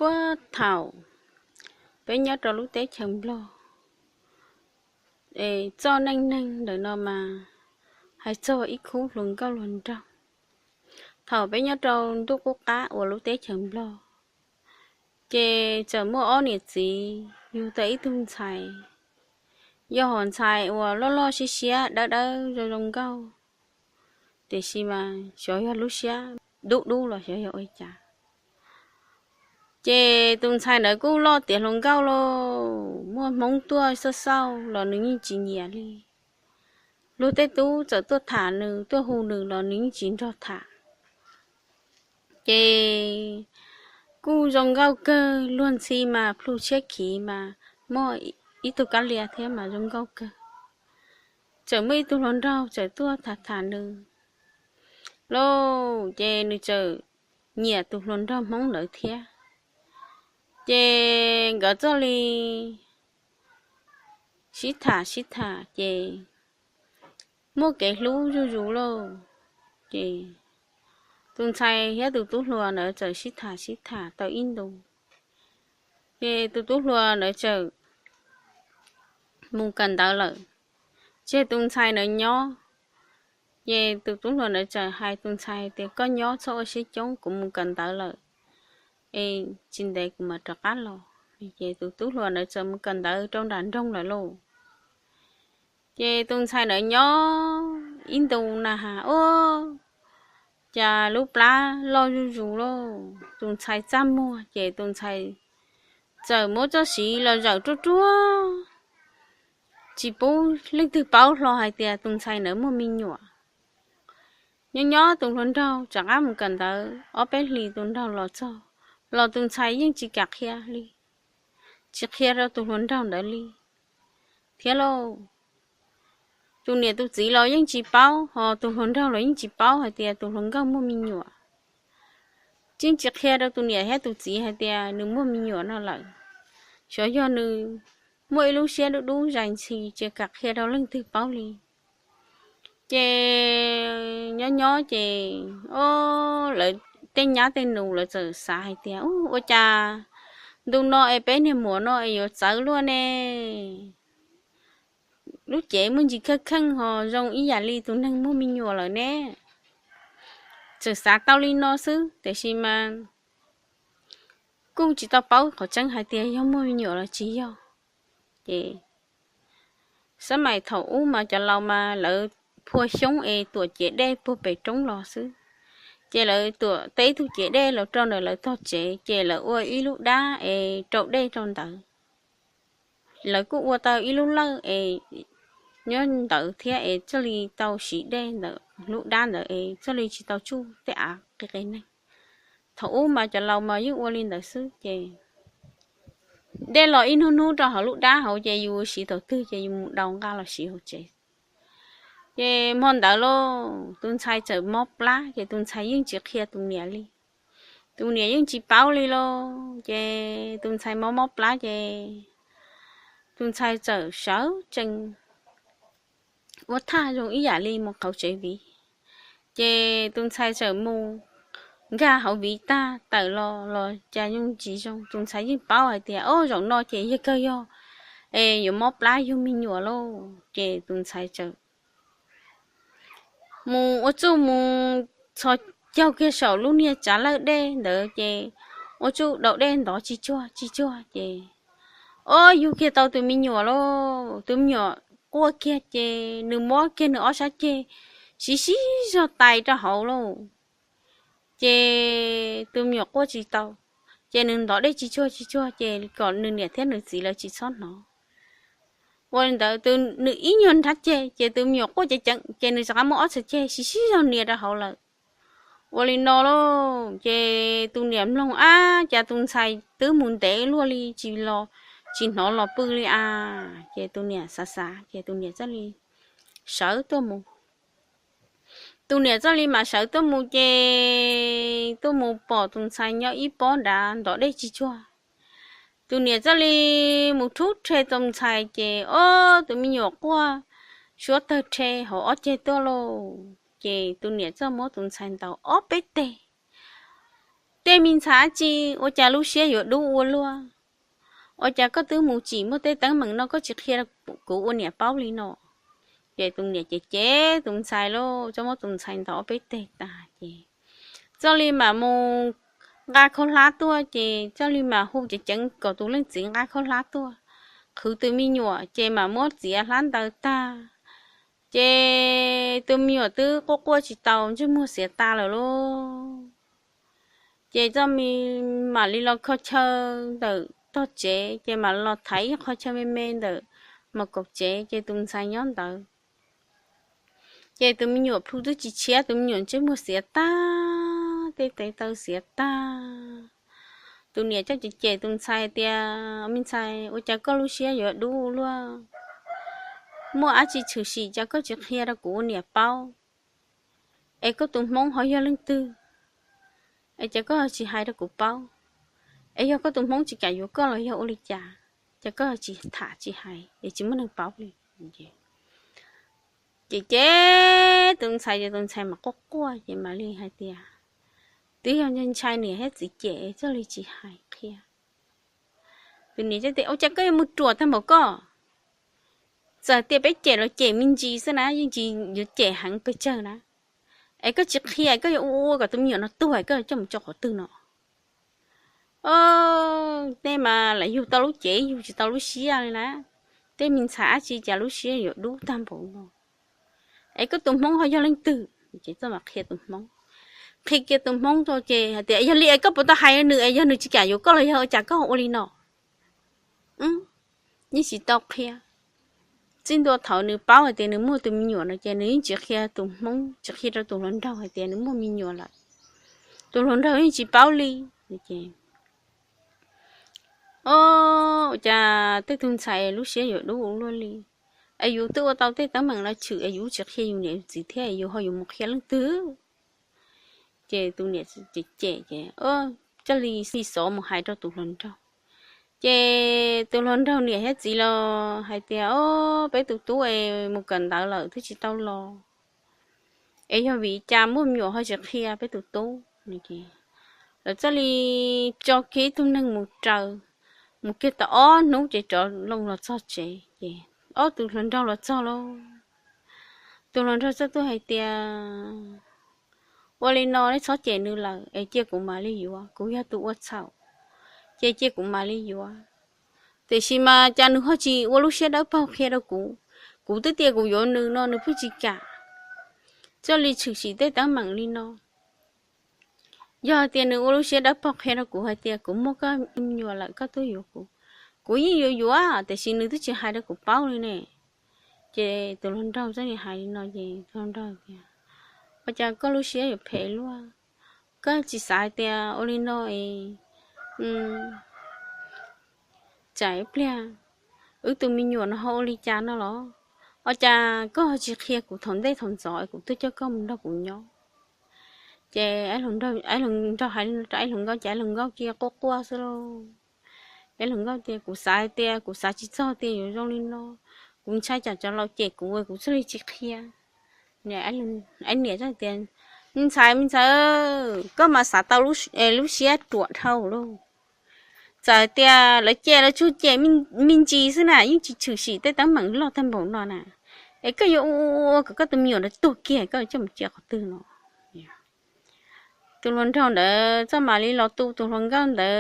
Puag thaum peb nyob rau lub teb chaws Nplog, txoj neej neeg ntawm no mas hais txog ib khub hluas nkauj hluas nraug. Thaum peb nyob rau ntuj qub qab uas lub teb chaws Nplog, ces txawm muaj ob niam txiv yug tau ib tug ntxhais, yog hom ntxhais uas loj loj siab siab dawb dawb zoo zoo nkauj, tiam sis mas xyov yog lub siab dub dub los xyov yog ua cas. Ces tus ntxhais ntawd kuj loj tiav hluas nkauj lauj, muaj Hmoob tuaj xauj xauj los nws yeej tsis nyiam li. Luag tej tub txawm tuaj tham nws tuaj hu nws los nws yeej tsis nrog tham. Ces kuj zoo nkauj kawg, luag ntxhi mas plhu tshiab khiv mas muaj ib tug kab lia thiab mas zoo nkauj kawg. Txawm muaj ib tug hluas nraug txawm tuaj tham tham nws lauj, ces nws txawm nyiam tus hluas nraug Hmoob ntawd thiab. Ces nkawd txawm li sib tham sib tham ces muaj kev hlub zuj zus lauj. Ces tus ntxhais thiab tus tub hluas ntawd txawm sib tham sib tham tau ib ntus, ces tus tub hluas ntawd txawm mus kawm ntawv lawm, tseg tus ntxhais ntawd nyob. Ces tus tub hluas ntawd txawm hais tus ntxhais tias, koj nyob txhob ua siab coob, kuv mus kawm ntawv lawm, es tsis ntev kuv mam rov qab los. Ces tus tub hluas ntawd txawm mus kawm ntawv rau nram nroog lawm lauj. Ces tus ntxhais ntawd nyob ib ntus na has, ub, cas lub plab loj zuj zus lauj. Tus ntxhais txaj muag ces tus ntxhais txawm muab txoj siv los zawm ruaj ruaj, tsis pub leej twg paub hlo hais tias tus ntxhais ntawd muaj me nyuam. Nyob nyob tus hluas nraug rov qab mus kawm ntawv ob peb hlis tus nraug los txog, los tus ntxhais yeej tsis kam qhia li, tsis qhia rau tus hluas nraug ntawd li thiab lauj. Tus niam tus txiv los yeej tsis paub, ho tus hluas nraug los yeej tsis paub hais tias tus hluas nkauj muaj me nyuam. Yeej tsis qhia rau tus niam thiab tus txiv hais tias nws muaj me nyuam no lawm. Xyov yog nws muaj ib lub siab dub dub zais ntxhi tsis kam qhia rau leej twg paub li. Ces nyob nyob ces, o, lawv tej nyab tej nus lawv txawm xav hais tias, ub, ua cas ntu no es peb niag muam no es yuav txawv luaj ne? Lub cev muaj ntsis kheej kheej ho zoo ib yam li tus neeg muaj me nyuam lawm ne. Txawm xav tau li no xwb tiam sis mas kuj tsis tau paub qhov tseeb hais tias yog muaj me nyuam los tsis yog. Ces xab mais thaum ub mas cov laus mas lawv phua xyoob es tuam cev dej puag pem roob los xwb. Ces lawv tuam teb ib tug cev dej los rau ntawm lawv tog tsev, ces lawv ua ib lub dab es rau dej rau ntawd. Lawv kuj ua tau ib lub lawj es nyob ntawd thiab es thiaj li tau siv dej ntawm lub dab ntawd es thiaj li tsis tau tsuj tej av qi qi neeg. Thaum ub mas cov laus mas yeej ua li ntawd xwb ces dej los ib hnub hnub rau hauv lub dab hauv ces yus siv thaum twg ces yus mus daus nqa los siv hauv tsev. Ces hmo ntawd lauj, tus ntxhais txawm mob plab ces tus ntxhais yeej tsis qhia tus niam li. Tus niam yeej tsis paub li lauj. Ces tus ntxhais mob mob plab ces tus ntxhais txawm sawv tsees ua thaj zoo ib yam li mus qhauv tsev viv. Ces tus ntxhais txawm mus nkag hauv viv tag tawm los los cas yeej tsis zoo. Tus ntxhais yeej paub hais tias, o, zaum no ces yog kawg yog es yuav mob plab yug me nyuam lauj. Ces tus ntxhais txawm mus ua txuj mus txhos caug kiag saum lub niag tsav lawj dej ntawd ces ua txuj daus dej ntov tsis tsuag tsis tsuag ces, o, yug kiag tau tus me nyuam lauj. Tus me nyuam quaj kiag ces nws muab kiag nws ob sab ceg siv siv zog tais rau hauv lauj. Ces tus me nyuam quaj tsis tau, ces nws ntov dej tsis tsuag tsis tsuag ces kom nws niam thiab nws txiv lawv tsis txhob hnov. Ua li ntawd nws ib nyuag nrhab ceg ces tus me nyuam quaj ceev ceev ces nws rov qab muab ob txhais ceg siv siv zog nias rau hauv lawm. Ua li no lauj, ces tus niam mloog, ab, cas tus ntxhais twb mus ntev luaj li tsis los, tsis hnov los pw li a. Ces tus niam xav xav ces tus niam thiaj li sawv tuaj mus. Tus niam thiaj li mam sawv tuaj mus ces tuaj mus pom tus ntxhais nyob ib pob nrad ntov dej tsis tsuag. Tus niam thiaj li mus rhuv rhe tus ntxhais ces, o, tus me nyuam quaj suab tawg rhe hauv ob ceg tuaj lauj. Ces tus niam thiaj muab tus ntxhais ntaus ob peb teg. Tej me ntxhais dab tsi, ua cas lub siab yuav dub ua luaj? Ua cas koj twb mus tsim muaj tej teeb meem no koj tsis qhia kuv ua niam paub li no? Ces tus niam ces cem tus ntxhais lauj, txawm muab tus ntxhais ntaus ob peb teg tas ces Txoj Li mam mus nqa khaub hlab tuaj ces Txoj Li mam hu ceev ceev kom tus leej txiv nqa khaub hlab tuaj qhwv tus me nyuam ces mam muab txiav hlab ntaws tag. Ces tus me nyuam twb quaj quaj tsis tau, ntsej muag xiav tas lawm lauj. Ces Txoj Li mam li los kho chaw ntawm tog tsev, ces mam los thaiv ib qho chaw me me ntawm mos kaum tsev, ces tus ntxhais nyob ntawd. Ces tus me nyuam plhu twb tsis tshiab, tus me nyuam ntsej muag xiav tag, tej tes taw xiav tag. Tus niam coj cem cem tus ntxhais tias, Me ntxhais, ua cas koj lub siab yuav dub luaj? Muaj dab tsi tshwm sim cas koj tsis qhia rau kuv ua niam paub? Es koj tus hmoob ho yog leej twg? Es cas koj tsis hais rau kuv paub? Es yog koj tus hmoob tsis kam yuav koj los yog ua li cas? Ces koj tsis tham tsis hais es tsis muaj neeg paub li. Ces ces tus ntxhais ces tus ntxhais mas quaj quaj ces mam li hais tias, Twb yog ntshai niam thiab txiv cem, Txoj Li tsis hais qhia. Tus niam tias, Ua cas koj yuav mus ruam tag npaum koj? Txawm tias peb cem los cem me ntsis xwb na, yeej tsis yuav cem heev pes tsawg na. Es koj tsis qhia, koj yuav ua ua kom tus me nyuam no tuag, koj coj mus tso qhov twg no? Tej mas lam yug tau lub cev, yug tsis tau lub siab li na. Tej me ntxhais dab tsi cas lub siab yuav dub tag npaum no? Es koj tus hmoob ho yog leej twg? Ces txawm qhia tus hmoob, qhia kiag tus hmoob rau ces hais tias, Yog li es koj puas tau hais nws es yog nws tsis kam yuav koj los yog ua cas koj ua li no? Yeej tsis tau qhia. Txij ntua thaum nws paub hais tias nws muaj tus me nyuam no ces nws yeej tsis qhia tus hmoob, tsis qhia rau tus hluas nraug hais tias nws muaj me nyuam lawm. Tus hluas nraug yeej tsis paub li. Ua cas tej tug ntxhais lub siab yuav dub ua luaj li? Es yus twb ua tau tej teeb meem no tshwm es yus tsis qhia yus niam yus txiv thiab yus ho yuav mus qhia leej twg? Ces tus niam cem cem ces Txoj Li xov mus hais rau tus hluas nraug. Ces tus hluas nraug niam thiab txiv los hais tias, Ob, peb tus tub es mus kawm ntawv lawm twb tsis tau los, es yog vim cas muaj me nyuam ho tsis qhia peb tus tub? Lawv thiaj li tso kiag ib tug neeg mus raws, mus kiag tau ob hnub ces rov loo los txog tsev ces ob tug hluas nraug los txog lauj. Tus hluas nraug txawm tuaj hais tias, Ua li no nej txhob cem nws lawm es cia kuv mam li yuav, kuv yog tus ua txhaum, ces cia kuv mam li yuav. Tiam sis mas cas nws ho tsis ua lub siab dawb paug qhia rau kuv, kuv twb tias kuv yuav nws no nws pheej tsis kam. Txoj Li tshwm sim tej teeb meem li no, yog hais tias nws ua lub siab dawb paug qhia rau kuv hais tias kuv muaj koj me nyuam lawm koj tuaj yuav kuv, kuv yeej yuav yuav, tiam sis nws twb tsis hais rau kuv paub li ne. Ces tus hluas nraug thiaj li hais li no ces tus hluas nraug tias, Ua cas koj lub siab yuav phem luaj? Koj tsis xav hais tias ua li no es tsam ib pliag wb tus me nyuam no ho ua li cas no los? Ua cas koj tsis qhia kuv thaum ntej thaum ntxov es kuv tuaj coj koj mus nrog kuv nyob? Ces hluas nraug hais li no rau hluas nkauj ces hluas nkauj cia quaj quaj xwb lauj. Hluas nkauj tias, Kuv xav hais tias kuv xav tsis txog tias yuav zoo li no, kuv ntshai tsam cov laus cem kuv, kuv thiaj li tsis qhia. Niam tias, Me ntxhais, me ntxhais, koj mas xav tau lub siab ruam dhau lauj. Txawm tias lawv cem lawv tsuag cem me ntsis xwb na yeej tsis tshwm sim tej teeb meem loj tag npaum no na. Es koj yuav ua ua kom koj tus me nyuam ntawd tuag kiag koj coj mus cia qhov twg no? Tus hluas nraug ntawd txawm mam li los tu tus hluas nkauj ntawd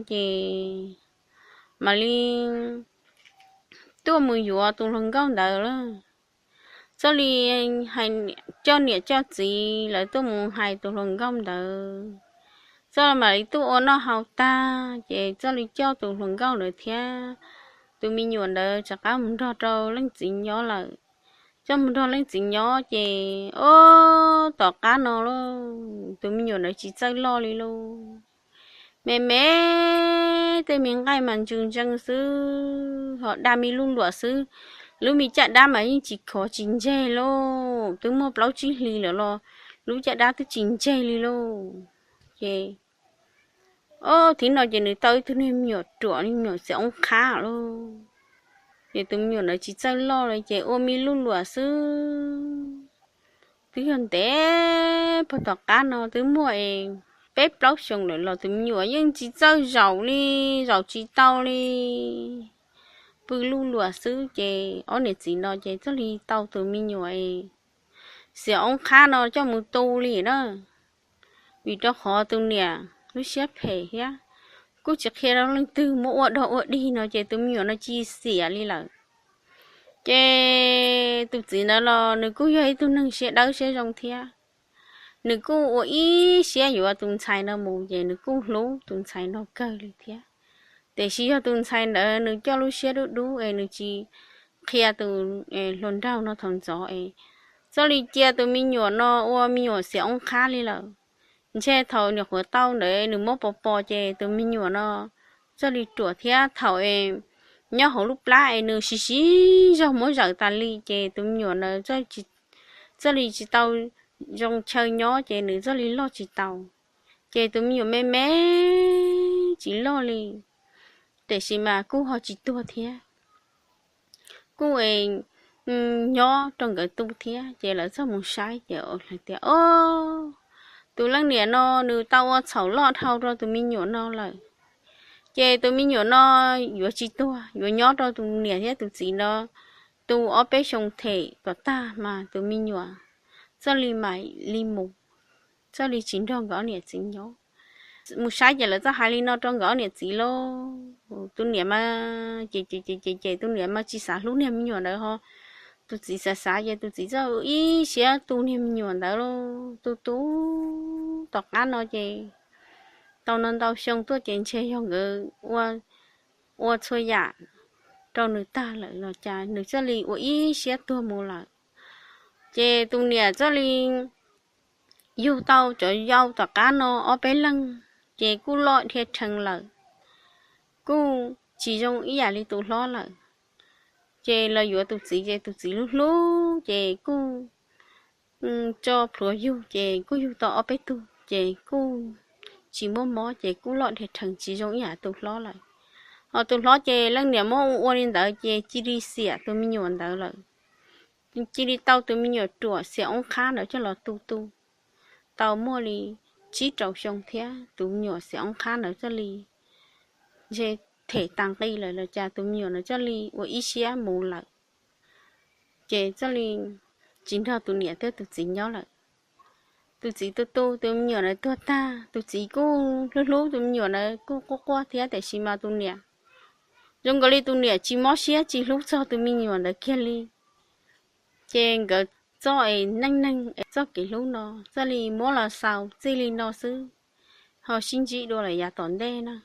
ces mam li tuaj mus yuav tus hluas nkauj ntawd lawm. Txawm li coj niam coj txiv lawv tuaj mus hais tus hluas nkauj ntawd, txawm mam li tuaj ua noj haus tag ces txawm li coj tus hluas nkauj ntawd thiab tus me nyuam ntawd rov qab mus nrog rau leej txiv nyob lawm. Coj mus nrog leej txiv nyob ces, ob, tom qab no lauj, tus me nyuam ntawd tsis txawj loj li lauj. Me me tej me nqaij mas ntsws ntsees xwb, ho daj me lub luam xwb. Lub me caj dab mas yeej tsis khov tsis ntseg lauj, twb muaj plaub tsib hlis lawm los lub caj dab twb tsis ntseg li lauj. Ces, ob, thaum no ces nws tau ib tug niag me nyuam ruam, me nyuam txiv oob qhab lauj. Ces tus me nyuam ntawd tsis txawj loj li ces ua me lub luam xwb. Twb yog ntev puag tom qab no twb muaj es peb plaub xyoos lawm los tus me nyuam yeej tsis txawj zaum li, zaum tsis tau li, pw luj luam xwb. Ces ob niam txiv no ces thiaj li tau tus me nyuam xiam oob qhab no coj mus tu li na. Vim rau qhov tus niam lub siab phem thiab, kuj tsis qhia rau leej twg, muab ua dog ua dig no ces tus me nyuam no cia li xiam li lawm. Ces tus txiv ntawd los nws kuj yog ib tug neeg siab dawb siab zoo thiab, nws kuj ua ib siab yuav tus ntxhais no mus, ces nws kuj hlub tus ntxhais no kawg li thiab. Tiam sis yog tus ntxhais ntawd nws coj lub siab dub dub es nws tsis qhia tus hluas nraug no thaum ntxov es txawj li cia tus me nyuam no ua me nyuam xiam oob qhab li lawm. Ntshe thaum nyuam qhuav tau ntawd nws muab pos pos ces tus me nyuam no txawj li ruam thiab, thaum es nyob hauv lub plab es nws siv siv zog muab zawm tas li ces tus me nyuam ntawd txawj li tsis tau zoo chaw nyob ces nws txawj li loj tsis tau. Ces tus me nyuam me me tsis loj li, tiam sis mas kuj ho tsis tuag thiab, kuj nyob rau nkawd tu thiab. Ces lawv txawm mus saib ces hais tias, o, tus leej niam no nws tau ua txhaum loj dhau rau tus me nyuam no lawm. Ces tus me nyuam no yuav tsis tuag, yuav nyob rau tus niam thiab tus txiv no tu ob peb xyoo them kom tag mas tus me nyuam txawj li mam li mus, txawj li tsis nrog nkawd ob niam txiv nyob. Mus saib ces lawv txawm hais li no rau nkawd ob niam txiv lauj. Tus niam mas ces ces ces ces tus niam mas tsis xav hlub niag me nyuam ntawd ho. Tus txiv xav xav ces tus txiv txawm ib siab tu niag me nyuam ntawd lauj. Tu tu tom qab no ces tau no ntau xyoo tuaj ces ntshe yog nkawd ua txhua yam rau nws tag lawm los cas nws thiaj li ua ib siab tuag mus lawm. Ces tus niam thiaj li yug tau cov yau tom qab no ob peb leeg, ces kuj loj dhia rhees lawm, kuj tsis zoo ib yam li tus hlob lawm. Ces los yuav tus txiv ces tus txiv hlub hlub ces kuj tso plhuav yug ces kuj yug tau ob peb tug ces kuj tsis muaj mob ces kuj loj dhia rhees tsis zoo ib yam tus hlob lawm. Ho tus hlob ces leej niam muab ua ua li ntawd ces cia li xiam tus me nyuam ntawd lawm. Cia li tau tus me nyuam ruam xiam oob qhab ntawd coj los tu tu. Tau muaj li tsib rau xyoo thiab tus me nyuam xiam oob qhab ntawd thiaj li ntshe them tas nqi lawm los cas tus me nyuam ntawd thiaj li ua ib siab mus lawm. Ces thiaj li tsis nrog tus niam thiab tus txiv nyob lawm. Tus txiv tu tu tus me nyuam ntawd tuag tag, tus txiv kuj hlub hlub tus me nyuam ntawd kuj quaj quaj thiab tiam sis mas tus niam zoo nkaus li tus niam tsis mob siab tsis hlub txog tus me nyuam ntawd kiag li. Ces nkawd txoj es neej neeg es txoj kev hlub no txawj li muab los xaus txij li no xwb, ho sib ntsib dua lawm yav tom ntej na.